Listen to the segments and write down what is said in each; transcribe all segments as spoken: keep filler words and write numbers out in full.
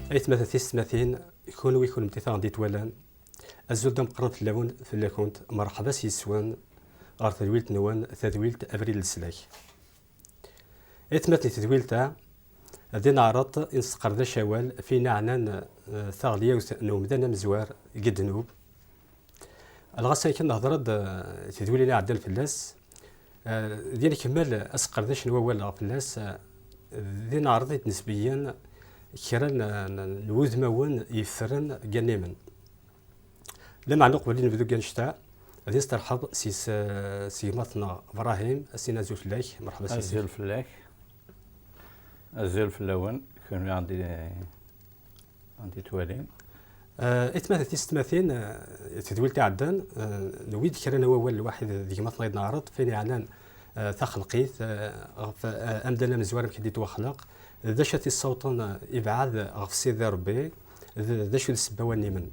Aytmaten tisetmatin, kunwi kunemti taɣ d-itwalan, azul d ameqqran fell-awen, fell-akent, merḥba s yes-wen ɣer tedwilt-nwen, tadwilt Abrid n Leslak. Aytmaten tedwilt-a, di neɛreḍ i nesqerdec awal f ayen iɛnan, eh, taɣelyawt n umdan amezwar deg ddnub. Lɣas akken nehder-d, eh, tidwilin iɛeddan fell-as, eh, di nkemmel asqerdec n wawal fell-as, eh, di neɛreḍ i d-nesbeyyen kra n, n, n wudmawen yeffren deg annimen. Lameɛna uqbel i nebdu deg annect-a, ad nesteṛḥeb s yes-, eh, s gma-tneɣ Brahim, ad s-nini azul fell-ak, merḥba s yes-k. Azul fell-ak. Azul fell-awen, kunwi ɣ d-, ɣ d-ittwalin. Eh, aytmaten tisetmatin, eh, tedwilt iɛeddan, eh, newwi-d kra n wawal lwaḥid d gma-tneɣ i d-neɛreḍ, f ayen iɛnan, eh, taxelqit, eh, ɣef, eh, amdan amezwar amek i d-ittwaxleq, d acu i t-yessawṭen, eh, ibɛed ɣef Sidi Ṛebbi, d, d acu d ssebba n wannimen.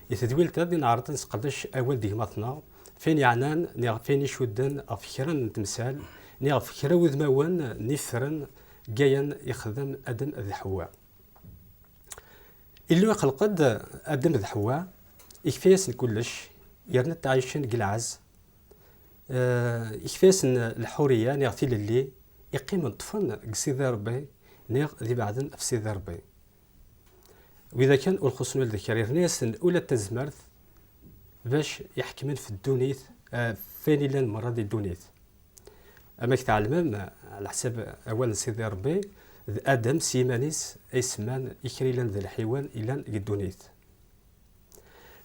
I tedwilt-a, di neɛreḍ ad nesqerdec awal d gma-tneɣ, f ayen iɛnan, neɣ f ayen icudden ɣef kra n temsal, neɣ ɣef kra n wudmawen n yifren n wayen ixdem Adem d Ḥewwa. Illu ixleq-d Adem d Ḥewwa, ikfa-yasen kullec, yerna ttɛicen deg lɛezz. Eh, ikfa-yasen lḥuriya, neɣ tilelli, iqqimen ṭṭfen deg Sidi Ṛebbi, neɣ d ibeɛden ɣef Sidi Ṛebbi. Wid akken ur xuṣṣen ula d kra, yerna-yasen ula d tazmert bac iḥekmen f ddunit, eh, f ayen illan merra di ddunit. Amek tɛelmem, ɛla ḥsab awal n Sidi Ṛebbi, d Adem s yiman-is ay semman i kra illan d lḥiwan illan deg ddunit.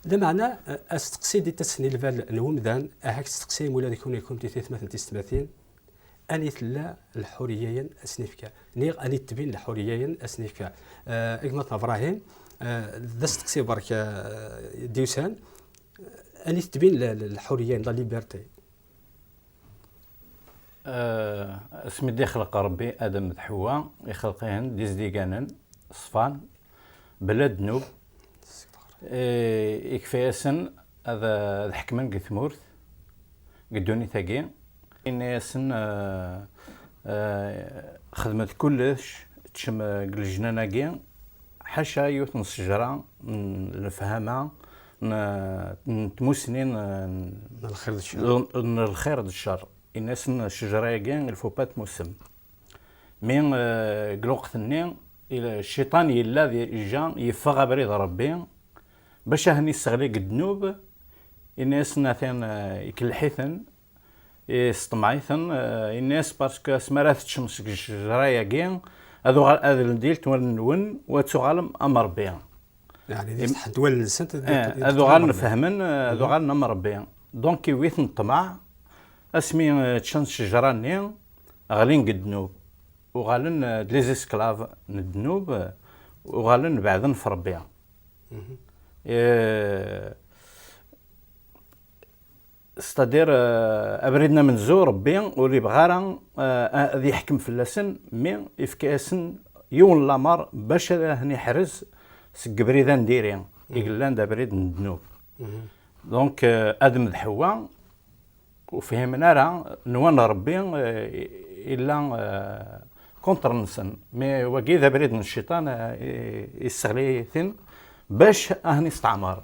Lameɛna, eh, asteqsi d-ittasen i lbal n wemdan, aha k-steqsi ula d kunwi kunemti taytmatin tisetmatin, ani tella lḥuriya-yen asnifka? Niɣ ani tbin lḥuriya-yen asnifka? Eh, gma-tneɣ Brahim, eh, d asteqsi berk, eh, d-yusan, ani tbin l-, l-, lḥuriya-yen, la liberté? Eh, asmi d-ixleq Ṛebbi Adem d Ḥewwa, ixleq-ihen d izdiganen, ṣfan, bla ddnub, eh, ikfa-yasen ad, ad ḥekmen deg tmurt, deg ddunit-agi. Inna-yasen, eh, eh, xedmet kullec, teččem, eh, deg lejnan-agi, ḥaca yiwet n ssejra n lefhama, n, n tmussni, n, n lxir d ccer. N, n lxir d ccer. Inna-yasen ccejra-agi, il faut pas tmussem. Mi, eh, deg lweqt-nni, il-, cciṭan yella di, ija, yeffeɣ abrid n Ṛebbi, bac ahen isseɣli deg ddnub, inna-yasen atan, eh, ikelleḥ-iten, yesṭemɛ-iten, eh, inna-yas, parce que asmi ara teččem seg ccejra-agi, ad uɣal-, ad ldilt wallen-nwen, u ad tuɣalem am Ṛebbi. Yeɛni, di Im- tḥeddwal-nsent, ad, eh, ad ad uɣalen tuɣalem. Fehmen, eh, ad uɣalen am Ṛebbi. Donc, iwwi-ten ṭṭmeɛ, asmi, eh, ččan ccejra-nni, ɣlin deg ddnub. Uɣalen, eh, d les esclaves n ddnub, eh, uɣalen beɛden f Ṛebbi. Eh, c'est-à-dire, eh, abrid n amenzu, Ṛebbi ur ibɣi ara, eh, ad yeḥkem fell-asen, mi ifka-yasen yiwen n lamer bac ad ten-iḥrez seg ubrid n diri, i yellan d abrid n ddnub. Donc, eh, Adem d Ḥewwa ur fhimen ara, nwan Ṛebbi, eh, illa, eh, contre-nsen. Mais wagi d abrid n cciṭan, eh, i, isseɣli-ten bac ad ten-isteɛmer.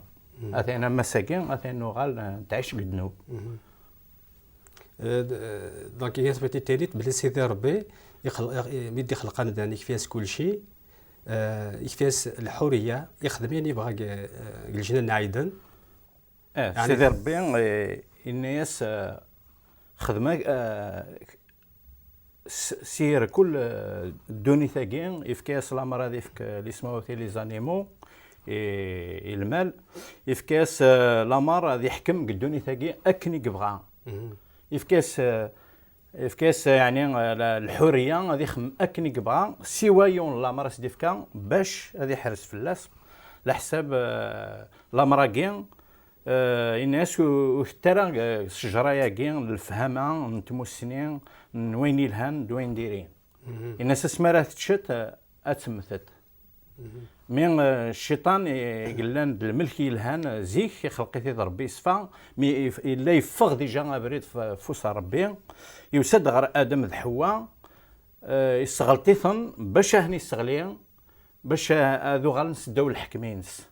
Atan am ass-agi, atan nuɣal, eh, nettɛic deg ddnub. Eh, d-, eh, donc, i asmi titalit, belli Sidi Ṛebbi, ixel-, ix-, mi d-ixleq amdan, ikfi-as kulci, eh, ikfi-as lḥuriya, ixdem ayen yebɣa deg, eh, deg lejnan n Ɛiden. Eh, yeɛni Sidi Ṛebbi, eh, inna-yas, eh, xdem, eh, s-, sir kul, eh, ddunit-agi, ifka-yas lamer ad ifk, eh, les samawati, les animaux, i, i lmal, ifka-yas, eh, lamer ad iḥkem deg ddunit-agi akken i yebɣa. Ifka-yas, eh, ifka-yas, eh, yeɛni, eh, la, lḥuriya ad ixdem akken i yebɣa, siwa yiwen n lamer as-d-ifka bac ad iḥrez fell-as, leḥsab, eh, lamer-agi, eh, yenna-yas u-, ur tett ara, eh, ccejra-agi n lefhama, n tmussni, n wayen yelhan d wayen diri. Yenna-yas asmi ara teččet, eh, ad temmtet. Mi, eh, cciṭan i, i yellan d lmelk yelhan, eh, zik ixleq-it-id Ṛebbi yeṣfa, mi if-, yella yeffeɣ dija abrid f-, f ufus n Ṛebbi, yusa-d ɣer Adem d Ḥewwa, eh, yesseɣleṭ-iten bac ad ten-yesseɣli, bac ad uɣalen seddaw lḥekm-ines.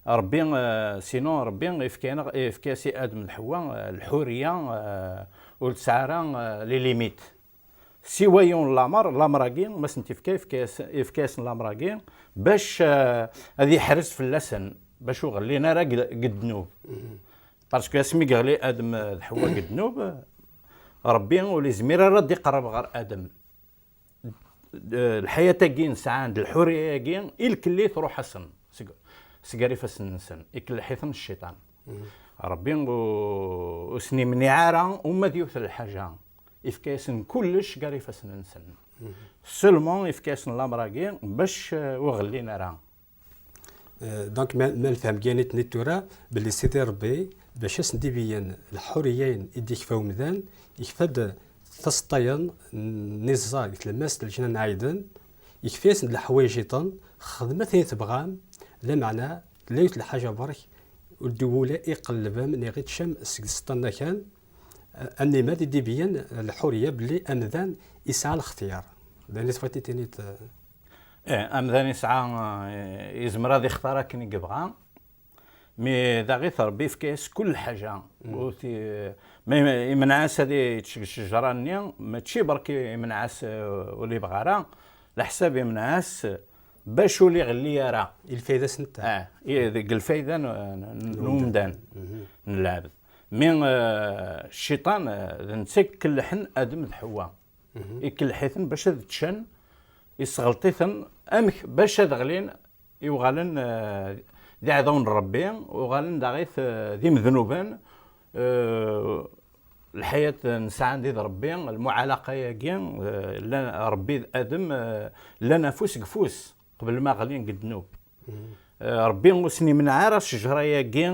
Rebbi, eh, sinon Rebbi yefka-yaneɣ, yefka-yas i Adem d Ḥewwa, eh, lḥuriya, eh, ur tesɛi ara, eh, les limites. Siwa yiwen lamer, lamer-agi, ma sen-t-yefka, yefka-yas-, yefka-yasen lamer-agi, bac, eh, ad yeḥrez fell-asen, bac ur ɣellin ara deg, deg ddnub. Parce que asmi yeɣli Adem d Ḥewwa deg ddnub, Rebbi ur yezmir ara ad d-iqerreb ɣer Adem. Eh, lḥayat-agi nesɛan d lḥuriya-agi, i lkelli truḥ-asen seg, seg gar ifassen-nsen, ikelleḥ-iten cciṭan. Rebbi ur, ur sen-imniɛ ara uma d yiwet n lḥaǧa, ifka-yasen kullec gar ifassen-nsen. Seulement ifka-yasen lamer-agi bac, eh, ur ɣellin ara. Eh, donc, ma, ma nefhem kan i tura, belli Sidi Rebbi, bac ad sen-d-ibeyyen lḥuriya-in i d-ikfa umdan, ikfa-d taseṭṭa-yan n iẓẓa deg tlemmast n leǧnan n Ɛiden, ikfa-yasen-d leḥwayeǧ-iḍen, xedmet ayen tebɣam, lameɛna tella yiwet lḥaǧa berk, ur d-iwula iqelleb-am neɣ iččam seg tseṭṭa-nna kan, eh, anima d i d-ibeyyen lḥuriya belli amdan isɛa lextyar. D ayen i tebɣiḍ i tiniḍ, eh, Eh, amdan yesɛa, eh, yezmer ad ixtar akken i yebɣa, mi daɣit Rebbi yefka-yas kull ḥaǧa. Ur ti-, ma im-, imneɛ-as ad yečč deg ccejra-nni, mačči berk imneɛ-as, eh, ur yebɣi ara, leḥsab imneɛ-as bac ur iɣelli ara. I lfayda-s netta. Eh, i, deg lfayda n, n, n umdan, n lɛebd. Mi, eh, cciṭan, eh, d netta i ikellḥen Adem d Ḥewwa. Ikelleḥ-iten bac ad ččen, isɣelṭ-iten amek bac ad ɣlin, i uɣalen, eh, d iɛdawen n Rebbi, uɣalen daɣit, eh, d imednuben, eh, lḥayat nesɛan d Rebbi, lmuɛalaqa-agi, eh, llan Rebbi d Adem, eh, llan afus deg ufus, qbel ma ɣlin deg ddnub. Eh, Rebbi ur sen-imneɛ ara ccejra-agi,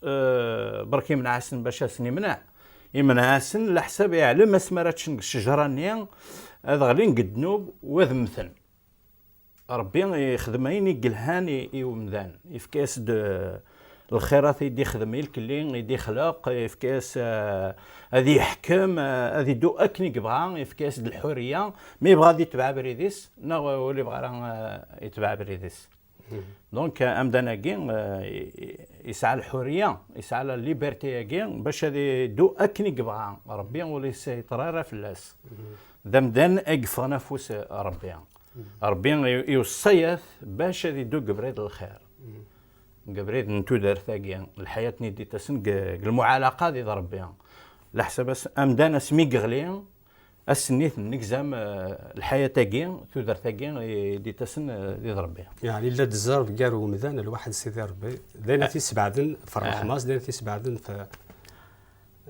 eh, berk imneɛ-asen bac ad sen-imneɛ. Imneɛ-asen leḥsab iɛlem asmi ara ččen deg ccejra-nni, ad ɣlin deg ddnub u ad mmten. Rebbi ixdem ayen i yelhan i, i umdan. Yefka-as-d, eh, lxirat i d-ixdem i lkelli, i d-ixleq, yefka-as, eh, ad yeḥkem, eh, ad iddu akken i yebɣa, yefka-as-d lḥuriya, ma yebɣa ad itbeɛ abrid-is, neɣ ur yebɣi ara, eh, itbeɛ abrid-is. Donc, eh, amdan-agi, eh, i-, i-, yesɛa lḥuriya, yesɛa la liberté-agi, bac ad iddu akken i yebɣa. Rebbi ur yessayṭer ara fell-as. D amdan i yeffɣen afus, eh, Rebbi. Rebbi i-, iweṣṣa-yat bac ad iddu deg ubrid n lxir. Deg ubrid n tudert-agi, lḥayat-nni d-ittasen deg, deg lmuɛalaqa d Rebbi. Leḥsab as-, amdan asmi yeɣli, ass-nni tennegzam, eh, lḥayat-agi, tudert-agi i d-ittasen, eh, d Rebbi. Yeɛni, la d-zzerb gar umdan, lwaḥed Sidi Rebbi, d ayen ad t-isbeɛden f ṛṛeḥma-s, d ayen ad t-isbeɛden f-,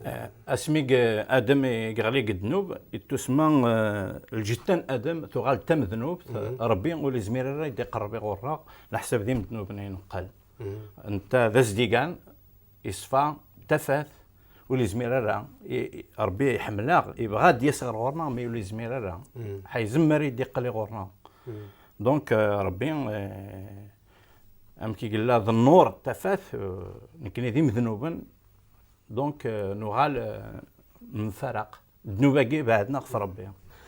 Eh, asmi ge-, Adem i yeɣli deg ddnub, ittusma, eh, lǧetta n Adem tuɣal d tamednubt, Rebbi ur izmir ara ad d-iqerreb ɣur-neɣ, leḥsab d imednuben ay neqqel. Netta d azdigan, yeṣfa, d tafat, ur izmir ara. I, i, Rebbi iḥemmel-aɣ, yebɣa ad d-yas ɣer ɣur-neɣ, mi ur izmir ara. Ḥayzem mi ara d-iqqel ɣur-neɣ. Donc, eh, Rebbi, eh, amek i yella d nnur, d tafat, eh, nekni d imednuben, donc, eh, nuɣal, eh, nemfaraq. Ddnub-agi beɛden ɣef Rebbi.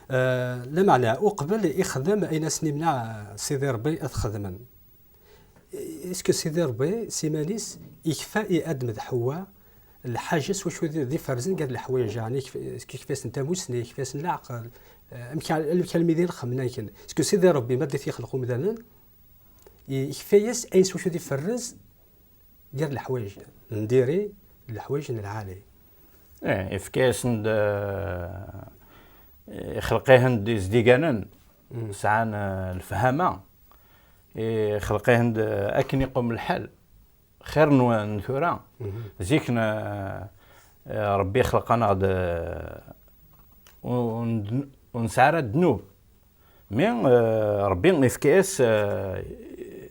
Eh, lameɛna, uqbel ixdem ayen asen-imneɛ Sidi Rebbi ad t-xedmen. Est-ce que Sidi Rebbi, s iman-is, ikfa i Adem d Ḥewwa lḥaǧa s wacu d, d iferzen gar leḥwayeǧ, yeɛni, ikf-, est-ce que ikfa-yasen tamusni, ikfa-yasen leɛqel, eh, amek, amek almi d lxemna akken? Est-ce que Sidi Rebbi, ma d-it yexleq umdanen, i-, ikfa-yas ayen s wacu d iferrez gar leḥwayeǧ n diri, d leḥwayeǧ n lɛali. Eh, ifka-yasen-d, eh, ixleq-ihen-d izdiganen, sɛan, eh, lefhama, ixleq-ihen-d, eh, akken iqum lḥal, xir n, n tura. Zik n, eh, Rebbi ixleq-aneɣ-d, eh, ur, ur n-, ur nesɛi ara ddnub. Mi, eh, Rebbi ifka-yas, eh,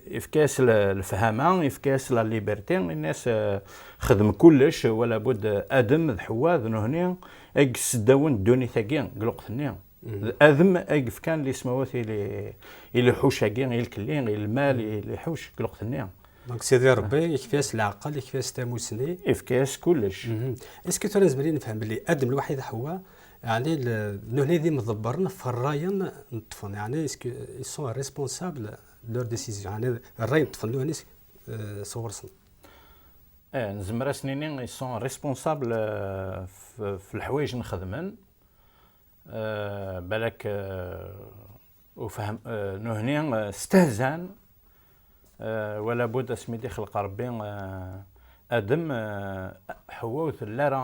ifka-yas le-, lefhama, ifka-yas la liberté, yenna-yas, eh, xdem kullec, wala bud Adem d Ḥewwa d nuhni ay yesseddawen ddunit-agi deg lweqt-nni. D Adem ay yefkan lismawat i li-, i liḥuc-agi, i lkelli, i lmal, i liḥuc deg lweqt-nni. Donc, Sidi Rebbi, yekfi-as leɛqel, yekfi-as tamusni. Yefka-yas kullec. Est-ce que tura nezmer ad nefhem belli Adem lwaḥid d Ḥewwa, Yeɛni, nutni d imḍebbren ɣef ṛṛay n ṭṭfen, yeɛni, est-ce que ils sont responsables de leur décision, yeɛni, ṛṛay n ṭṭfen nutni, eh, sɣur-sen. Eh, nezmer ad s-nini, ils sont responsables, eh, f, f leḥwayeǧ n xedmen. Eh, balak, eh, ufhem, eh, nutni, eh, stehzan, eh, wala bud asmi d-ixleq Ṛebbi, eh, Adem, eh, Ḥewwa ur telli ara,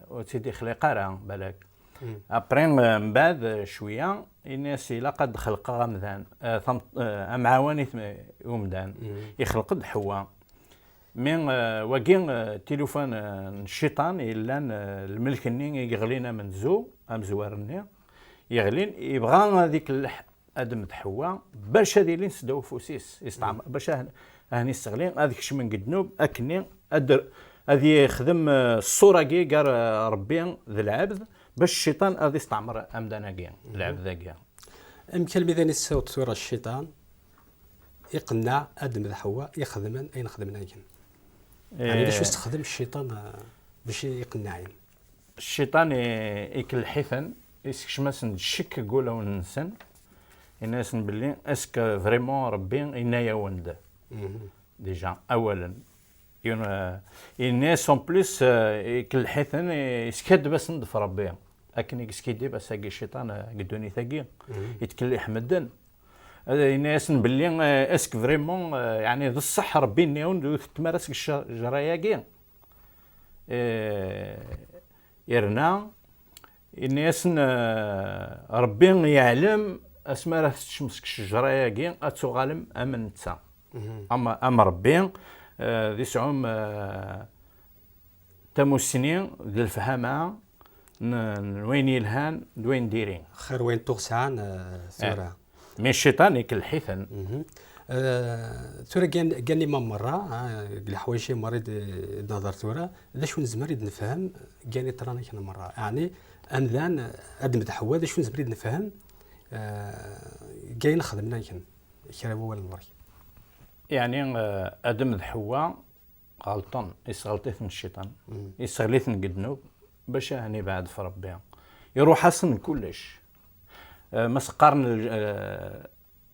eh, ur tt-id-ixliq ara, balak. Après, eh, mbeɛd, eh, cwiya, ini-as ilaq ad d-xelqeɣ amdan, eh, tam, eh, amɛawan i tm, i umdan. Ixleq-d Ḥewwa. Mi, eh, wagi, eh, tilufa n, eh, n cciṭan yellan, eh, lmelk-nni i yeɣlin amenzu, amezwar-nni, yeɣlin, yebɣa ad ikelleḥ Adem d Ḥewwa bac ad ilin seddaw ufus-is, isteɛmer, bac ah, ahni sseɣli, ad kecmen deg ddnub, akkenni ad, ad yexdem, eh, ṣṣura-agi gar, eh, Ṛebbi d lɛebd, bac cciṭan ad isteɛmer amdan-agi, lɛebd-agi. Amek almi d ayen yessaweḍ tura cciṭan iqenneɛ Adem d Ḥewwa ixedmen ayen xedmen akken? Yeɛni, d acu i s-texdem cciṭan, eh, bac iqenneɛ ayen? Cciṭan i, ikelleḥ-iten, isekcem-asen-d ccek deg wulawen-nsen, yenna-yasen belli est-ce que vraiment Ṛebbi yenna-yawen-d? Déjà, awalen. Yun, eh, yenna-yas en plus, eh, ikelleḥ-iten, i, iskaddeb-asen-d ɣef Ṛebbi. Akken i yeskiddib ass-agi cciṭan, eh, deg ddunit-agi, yettkelliḥ medden. Eh, yenna-yasen belli, eh, est-ce que vraiment, eh, yeɛni d ṣṣeḥ Ṛebbi yenna-yawen-d ur tettem ara seg ccejra-agi? Eh, yerna yenna-yasen, eh, Ṛebbi yeɛlem asmi ara teččem seg ccejra-agi ad tuɣalem am netta. Am, am Ṛebbi, eh, di sɛum, eh, tamussni d lefhama n, n wayen yelhan d wayen diri. Xir wayen tuɣ sɛan, eh, tura. Mais cciṭan ikelleḥ-iten. Eh, tura gan, gan imam merra, ah, deg leḥwayeǧ merra i d, i d-nehder tura, d acu nezmer i d-nefhem gan iṭran akken merra? Ɛni amdan, Adem d Ḥewwa, d acu nezmer i d-nefhem, eh, gan xedmen akken? Kra n wawal n ɣur-k. Yeɛni, eh, Adem d Ḥewwa ɣelṭen, isɣelṭ-iten cciṭan, isɣel-iten deg ddnub, bac ahen ibɛed f Ṛebbi. Iruḥ-asen kullec. Eh, ma s-qqaren l, eh,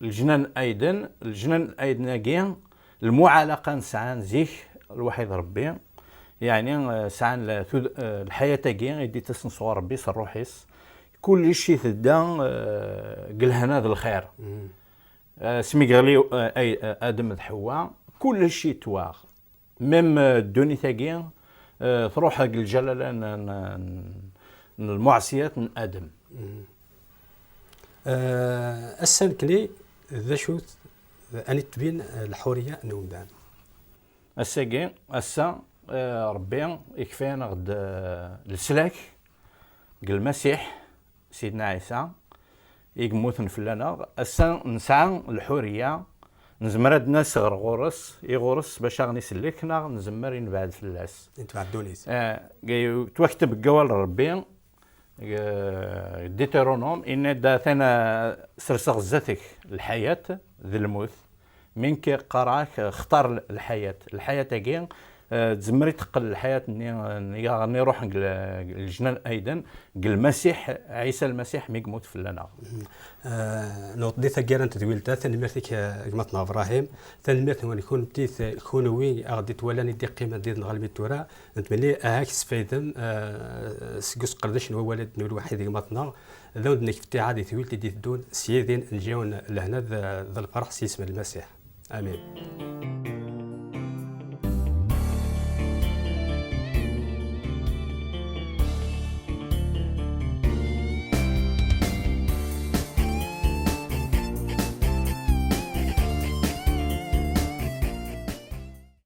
leǧnan Ayden, leǧnan Ayden-agi, lmuɛalaqa nesɛan zik, lwaḥid Ṛebbi, yeɛni, eh, sɛan l, tud, eh, lḥayat-agi i d-ittasen sɣur Ṛebbi s ṛṛuḥ-is, kullec itedda, eh, deg lehna d lxir. Eh, asmi yeɣli, eh, ay, eh, Adem d Ḥewwa, kullec yettwaɣ. Même, euh, ddunit-agi, euh, truḥ deg lǧalala n, n, n, n lmuɛṣiyat n Adem. Euh, ass-a nekkni d acu-t, ani tbin, euh, lḥuriya n umdan? Ass-agi, ass-a, euh, Ṛebbi ikfa-yaneɣ-d, euh, leslak deg Lmasiḥ, Sidna Ɛisa, i yemmuten fell-aneɣ. Ass-a nesɛa lḥuriya, nezmer ad d-nas ɣer ɣur-s, i ɣur-s bac aɣ-isellek, neɣ nezmer i nebɛed fell-as. Netbeɛ ddunit. Eh, yettwakteb deg wawal n Ṛebbi, eh, Deutéronome, yenna-d, atan, eh, serseɣ zdat-k lḥayat d lmut. Mi nekk qqareɣ-ak, xtar l, lḥayat. Lḥayat-agi, eh, tzemmer i teqqel lḥayat-nni, eh, n, nni ruḥen deg l, deg leǧnan Ayden, deg Lmasiḥ, Ɛisa Lmasiḥ, mi yemmut fell-aneɣ. Eh, newweḍ di taggara n tedwilt-a, tanemmirt-ik, eh, gma-tneɣ Ibrahim, tanemmirt-nwen kunti, kunwi aɣ-d-ittwalan i d-iqqimen did-neɣ almi d tura, nettmenni ahat tesfaydem, eh, seg usqerdec n wawal-a d-newwi lwaḥid gma-tneɣ, d awen-d-nekk ftiḥa di tedwilt i d-iteddun, s yidin nǧiwen lehna d, d lferḥ s yisem n Lmasiḥ. Amin.